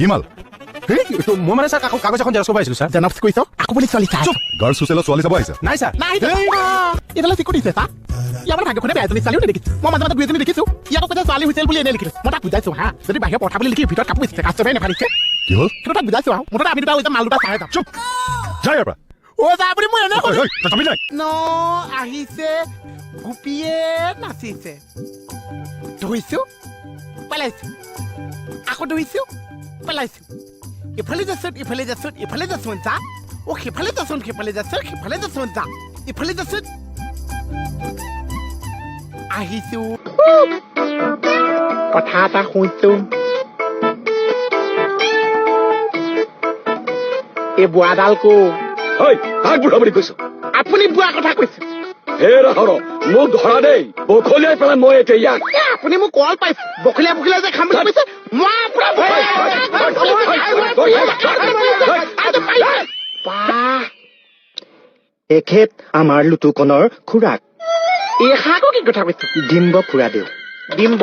কি মাল? হেই, মই মানে ছাৰ কাগজ এখন জেৰক্স কৰিব আহিছিলোঁ ছাৰ। জেনক্স কৰিছ আকৌ বুলি ছোৱালী চাই? গাৰ্লছ হোষ্টেলত ছোৱালী চাব আহিছা? নাই ছাৰ। নাই, এইডালে চিকু দিছে চা। ইয়াৰ মানে ভাগ্যখনে বেয়া, এজনী ছোৱালীও নেদেখিছো। মই মাজে মাজে দুই এজনী দেখিছো। ইয়াক কৈছে ছোৱালী হৈছিল বুলি এনেই লিখিলে। মই তাক বুজাইছো, হা, যদি বাহিৰৰ পঠা বুলি লিখি ভিতৰত কাপোৰ বেচিছে, কাষ্টমাৰে নাফালিছে। কি হ'ল? সেইটো তাক বুজাইছো আৰু মুঠতে আমি দুটা হৈছে মাল দুটা চাই যাম। চুপ, যা ইয়াৰ পৰা। অ' যা, আপুনি মই এনে ঐ, ঐ, তই যাবি নাই? ন আহিছে, গোপীয়ে নাচিছে। ধৰিছো, পেলাইছো, আকৌ ধৰিছো, পেলাইছো। ইফালে যাচোন, ইফালে যাচোন, ইফালে যাচোন, যা। অ' সিফালে যাচোন, সিফালে যাচোন, সিফালে যাচোন, যা, ইফালে যাচোন। আহিছো। কথা এটা শুনছো, এই বুঢ়াডাল কো? ঐ, কাক বুঢ়া বুলি কৈছ? আপুনি বুঢ়া কথা কৈছে। হেৰা হৰ, মোক ধৰা দেই, বখলিয়াই পেলাই মই এতিয়া ইয়াক। এ, আপুনি মোক কল পাইছে, বখলীয়া বখলীয়া যে খাম বুলি কৈছে। মই আপোনাৰ বাহ। এখেত আমাৰ লুটুকনৰ খুৰাক। এই আকৌ কি কথা কৈছো? ডিম্ব খুৰাদেউ। ডিম্ব।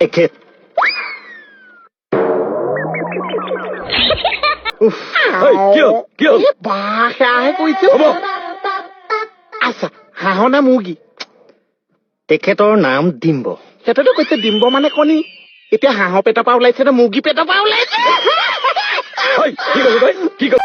এখেত। উফ। ঐ, কি হ'ল? কি হ'ল? এই বাহ, সেয়াহে কৈছো। হ'ব। আচ্ছা, হাঁহ নে মুৰ্গী? তেখেতৰ নাম ডিম্ব। সেইটোতো কৈছে, ডিম্ব মানে কণী। এতিয়া হাঁহৰ পেটৰ পৰা ওলাইছে নে মুৰ্গী পেটৰ পৰা ওলাইছে? ঐ, কি কৈছ তই? কি কৈছ?